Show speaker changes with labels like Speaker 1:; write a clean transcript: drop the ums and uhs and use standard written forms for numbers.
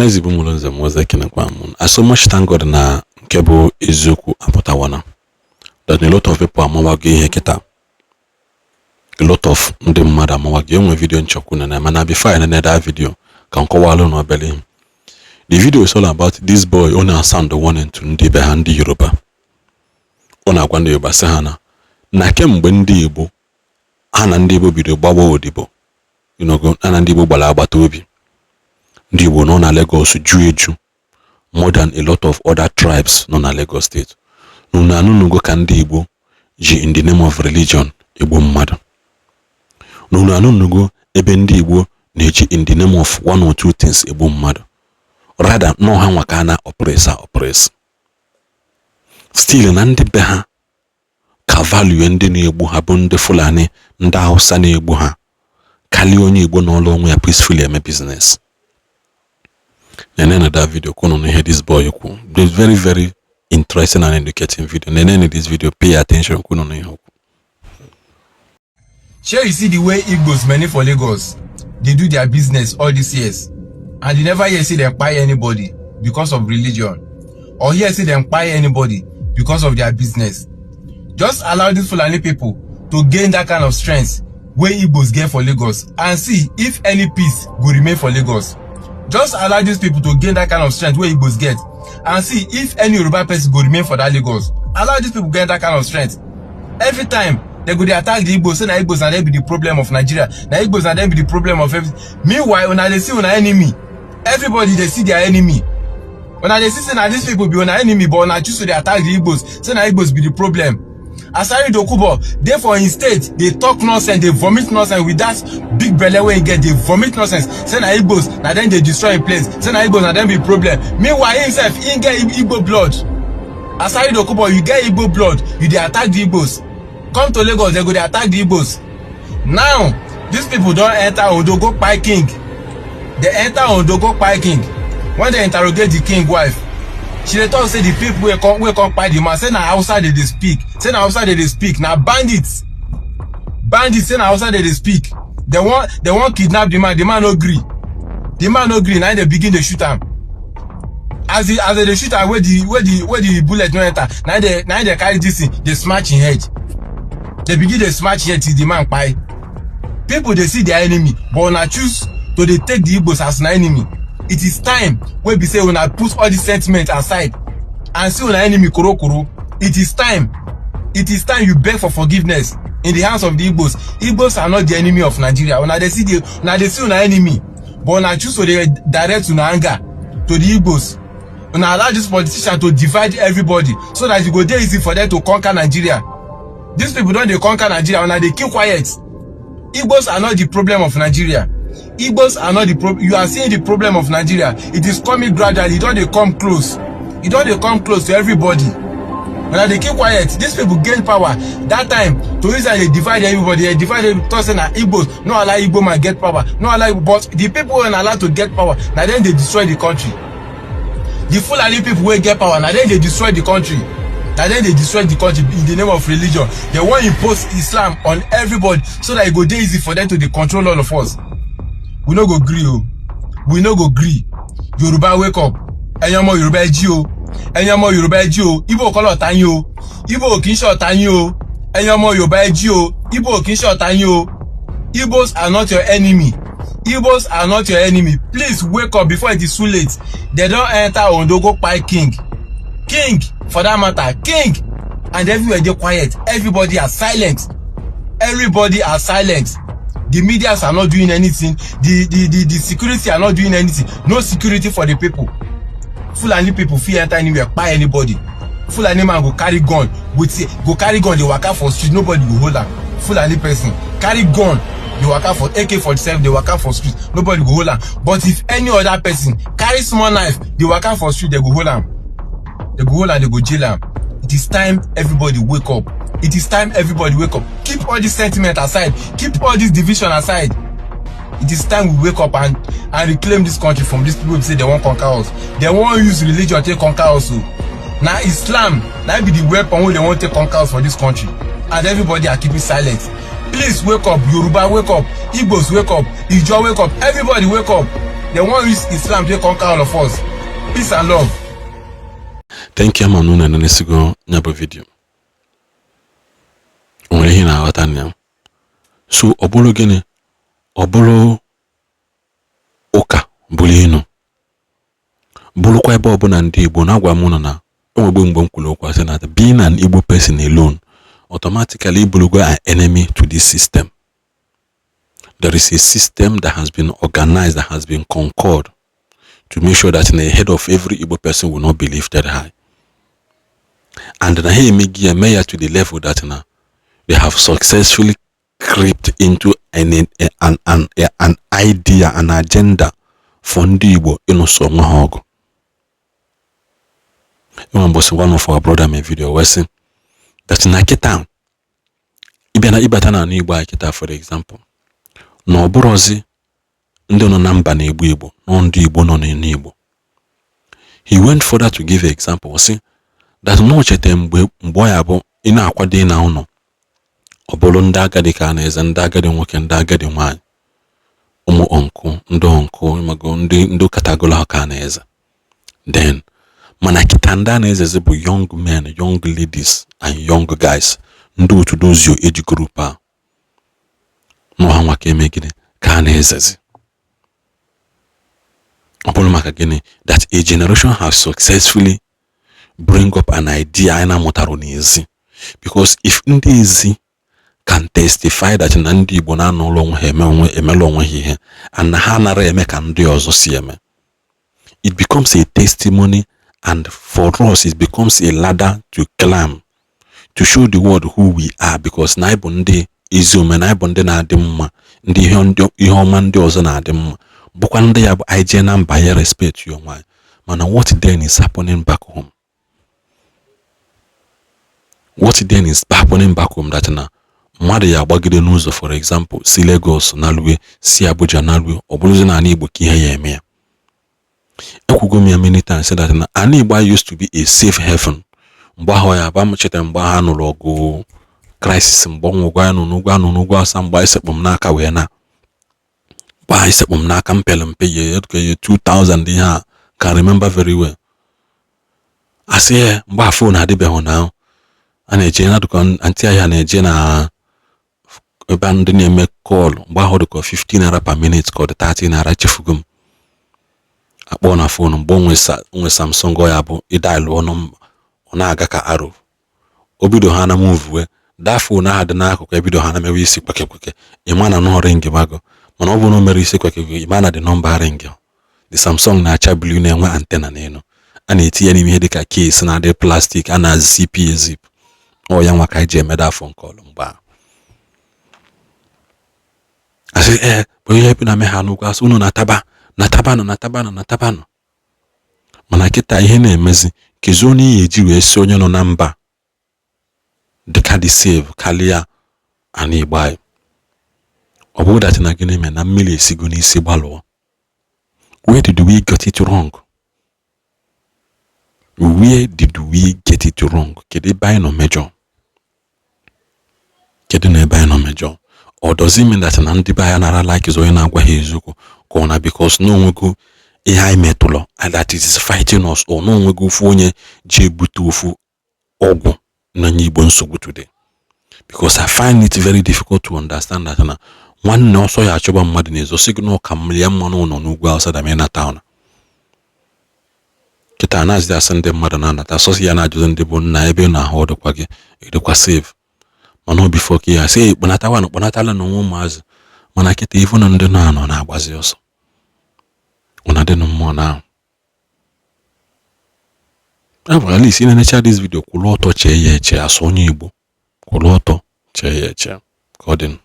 Speaker 1: Ọhaneze Igbo mụrụ nze m ọzọ, ekenekwa m. I so much thank God na nke bụ eziokwu apụtawana, that a lot of people amawago ihe kịta. A lot of ndị mmadụ amawago. Enwe video nchọkwu na, mana before anyị nene that video, ka m kọwalụ na obere ihe. The video is all about this boy. Ọ na-sound warning to ndị be ha, ndị Yoruba. Ọ na-agwa ndị Yoruba sị ha na kemgbe ndị Igbo ha na ndị Igbo bido gbawa odibo, ha na ndị Igbo gbara agbata obi, ndị Igbo nọ na Lagos ju eju more than a lot of other tribes nọ na Lagos State. Unu anụnugo ka ndị Igbo ji in the name of religion egbu mmadụ? Unu anụnugo ebe ndị Igbo na-eji in the name of one or two things egbu mmadụ? Rather nọ ha nwa ka a na oppress oppress still, na ndị be ha ka value ndị na-egbu ha bụ ndị Fulani, ndị Hausa na-egbu ha karịa onye Igbo n'ọlụ onwe ya peacefully eme business. Nene that video kwunu na ihe this boy kwu. It's very, very interesting and educating video. Nene this video, pay attention kwunu na ihe okwu.
Speaker 2: Shey you see the way Igbos many for Lagos dey do their business all these years, and you never hear say dem kpai anybody because of religion or hear say dem kpai anybody because of their business. Just allow these Fulani people to gain that kind of strength wey Igbos get for Lagos and see if any peace go remain for Lagos. Just allow these people to gain that kind of strength wey Igbos get and see if any Yoruba person go remain for that Lagos. Allow these people gain that kind of strength. Every time they go dey attack the Igbos, say na Igbos na dem be the problem of Nigeria, na Igbos na dem be the problem of everything. Meanwhile, una dey see una enemy. Everybody dey see their enemy. Una dey see say na these people be una enemy, but una choose to dey attack the Igbos, say na Igbos be the problem. Asari Dokubo dey for im state dey talk nonsense, dey vomit nonsense with that big belle wey im get, dey vomit nonsense, say na Igbos na dem dey destroy im place, say na Igbos na dem be problem. Meanwhile, himself, im get Igbo blood. Asari Dokubo, you get Igbo blood, you dey attack the Igbos. Come to Lagos, dem go dey attack the Igbos. Now these people don enter Ondo go kpai king. Dey enter Ondo go kpai king. When dem interrogate the king wife, she dey talk say the people wey come kpai the man, say na Hausa dey dey speak, say na Hausa dey dey speak, na bandits, bandits, say na Hausa dey dey speak. Dem wan kidnap the man. The man no gree. The man no gree, na im dey begin dey shoot am. As dem dey shoot am, wey the bullet no enter, na im dey carry this thing dey smash im head. Dey begin dey smash head till the man kpai. People dey see their enemy, but una choose to dey take the Igbos as una enemy. It is time wey be say una put all this sentiment aside and see una enemy korokoro. It is time. It is time you beg for forgiveness in the hands of the Igbos. Igbos are not the enemy of Nigeria. Una dey see una enemy, but una choose to dey direct una anger to the Igbos. Una allow this politician to divide everybody so that e go dey easy for them to conquer Nigeria. These people don dey conquer Nigeria, una dey keep quiet. Igbos are not the problem of Nigeria. Igbos are not the problem. You are seeing the problem of Nigeria. It is coming gradually. E don dey come close. E don dey come close to everybody. Una dey keep quiet. These people gain power that time to use am dey divide everybody. Dey divide everybody, talk say na Igbos, no allow Igbo man get power, no allow. But the people wey allow to get power, na dem dey destroy the country. The Fulani people wey get power, na dem dey destroy the country. Na dem dey destroy the country in the name of religion. Dem wan impose Islam on everybody so that e go dey easy for them to dey control all of us. We no go gree o. We no go gree. Yoruba, wake up. Ẹ̀yin ọmọ Yorùbá, ẹ jí o. Ẹ̀yin ọmọ Yorùbá, ẹ jí o. Igbo kọ́ lọ̀tá yín o. Igbo kì í ṣe ọ̀tá yín o. Ẹ̀yin ọmọ Yorùbá, ẹ jí o. Igbo kì í ṣe ọ̀tá yín o. Igbos are not your enemy. Igbos are not your enemy. Please wake up before it is too late. They don enter Ondo go kpai king, king for that matter, king, and everywhere dey quiet. Everybody are silent. Everybody are silent. The medias are not doing anything. The security are not doing anything. No security for the people. Fulani people fit enter anywhere, kpai anybody. Fulani man go carry gun with go carry gun dey waka for street, nobody go hold am. Fulani person carry gun dey waka for AK-47 dey waka for street, nobody go hold am. But if any other person carry small knife dey waka for street, they go hold am. They go hold am, they go jail am. It is time everybody wake up. It is time everybody wake up. Keep all this sentiment aside. Keep all this division aside. It is time we wake up and reclaim this country from these people wey be say they wan conquer us. They wan use religion take conquer us o. Na Islam na be the weapon wey they wan take conquer us for this country, and everybody are keeping silent. Please wake up. Yoruba, wake up. Igbos, wake up. Ijaw, wake up. Everybody, wake up. Dem wan use Islam take conquer all of us. Peace and love.
Speaker 1: Thank you. Ama na unu enenesigo ya bụ video. O nwere ihe ị na-aghọta na ya? So ọ bụrụ gịnị? Ọ bụrụ ụka bụrụ enu, bụrụkwa ebe ọbụla ndị Igbo na-agwa m ụnụ na enwegbe mgbe m kwuru okwu asị na being an Igbo person alone automatically ịbụrụgo an enemy to this system. There is a system that has been organized, that has been concord to make sure that in the head of every Igbo person will not be lifted high. And na ha emeghị ya mee ya to the level that na they have successfully crept into an idea, an agenda for ndị Igbo ịnụso onwe ha ọgụ. Enwe mbọsị one of our brother mee video wee sị that na kịta ịbịa na ịbata n'ala Igbo anyị kịta, for example, na ọ bụrụzi ndị nọ na mba na-egbu Igbo, nọ ndị Igbo nọ n'ala Igbo. He went further to give example, sị that na o cheta mgbe ọ ya bụ ị na-akwado ịna ụlọ, ọ bụrụ ndị agadi ka a na-eze, ndị agadi nwoke, ndị agadi nwaanyị, ụmụ uncle, ndị uncle, ịmago ndị katagolo ha ka a na-eze then. Mana kịta ndị a na-ezezi bụ young men, young ladies and young guys, ndị otu dozio age group a nọ ha nwa ka eme gịnị ka a na-ezezi. Ọ bụrụ maka gịnị? That a generation has successfully bring up an idea anyị na-amụtara n'ezi, because if ndị ezi can testify that na ndị Igbo na-anọrọ onwe ha eme onwe emela onwe ha ihe and na ha nara eme ka ndị ọzọ si eme, it becomes a testimony, and for us it becomes a ladder to climb to show the world who we are, because na anyị bụ ndị ezi omume, na anyị bụ ndị na-adị mma, ndị ihe ọma ndị ọzọ na-adị mma, bụkwa ndị ya bụ anyị jee na mba ya respect ya onwe anyị. Mana what then is happening back home? What then is happening back home that na mmadụ ya agbagide n'ụzọ, for example, si Lagos na lue, si Abuja na lue, ọ bụrụzi na ala Igbo ka ihe ya eme ya? Ekwugo m ya many times that na ala Igbo used to be a safe haven mgbe ahụ ya aba m chetara mgbe ha nụrụ ọgụ crisis, mgbe ọnwụ anyị nọ n'ugwu, anọ n'ugwu asa, mgbe anyị sekpụ m n'aka wee na mgbe anyị sekpụ m n'aka m pere mpe ya ya 2000 ihe a can remember very well. Asị ya mgbe a phone adịbeghị na a na-eje na dụkọ antị ahịa na-eje na ebe ndị na-eme call mgbe ahụ dịka 15 naira per minute ka ọ dị 30 naira, chefugo m. Akpọ na phone mgbe onwe Samsung, ọ ya bụ ịdial ọnụ ọ na-aga ka arrow, o bido ha na move da phone ahụ dị n'akụkụ, ebido ha na mewe isi kweke kweke, ịma na nọ ring bago. Mana ọ bụrụ na o mere isi kweke kweke, ịma na the number ring. The Samsung na-acha blue, na-enwe antenna n'elu, a na-etinye n'ime ihe dịka case na-adị plastic, a na-zip ezip. Ọ ya nwa ka anyị ji emeda phone call mgbe ahụ. Asị ee bụ ihe bi na me ha n'ugwu, asị unu na-ataba natabanụ natabanụ natabanụ. Mana kịta ihe na-emezi kezi onye ihe eji wee si onye nọ na mba dịka dị safe karịa ana Igbo anyị? Ọ bụrụ that na gịnị mere na mmiri esigo n'isi gbalụọ? Where did we get it wrong? Where did we get it wrong? Kedu ebe anyị nọ mejọ? Kedu na ebe anyị nọ mejọ? Ọ does it mean that na ndị be anyị nara like onye na-agwa ha eziokwu, ka ọ na because na onwego ihe anyị metụlọ and that it is fighting us, or na onwego ofu onye ji ebute ofu ọgwụ na-enye Igbo nsogbu today? Because I find it very difficult to understand that na nwanne ọsọ ya achọba mmadụ n'ezo sị gị na ọka mmiri ya mmanụ ụlọ n'ugwu Awụsa dama ịnata ụna kịta na-azị asị ndị mmadụ na-anata sọsị ya na-ajụzi ndị bụ nna ebe ị na-ahụ ọdịkwa gị ịdịkwa safe. Mana obi fọ ka ya sị kpọnatawa na kpọnatala na onwe ụmụazị. Mana kịta ifu na ndị na-anọ na-agbazi ọsọ ụna dị mmụọ na ahụ abụ. At least ị na-enecha this video, kwụrụ ọtọ chee ya eche. Asụ onye Igbo, kwụrụ ọtọ chee ya eche. Ka ọ dị.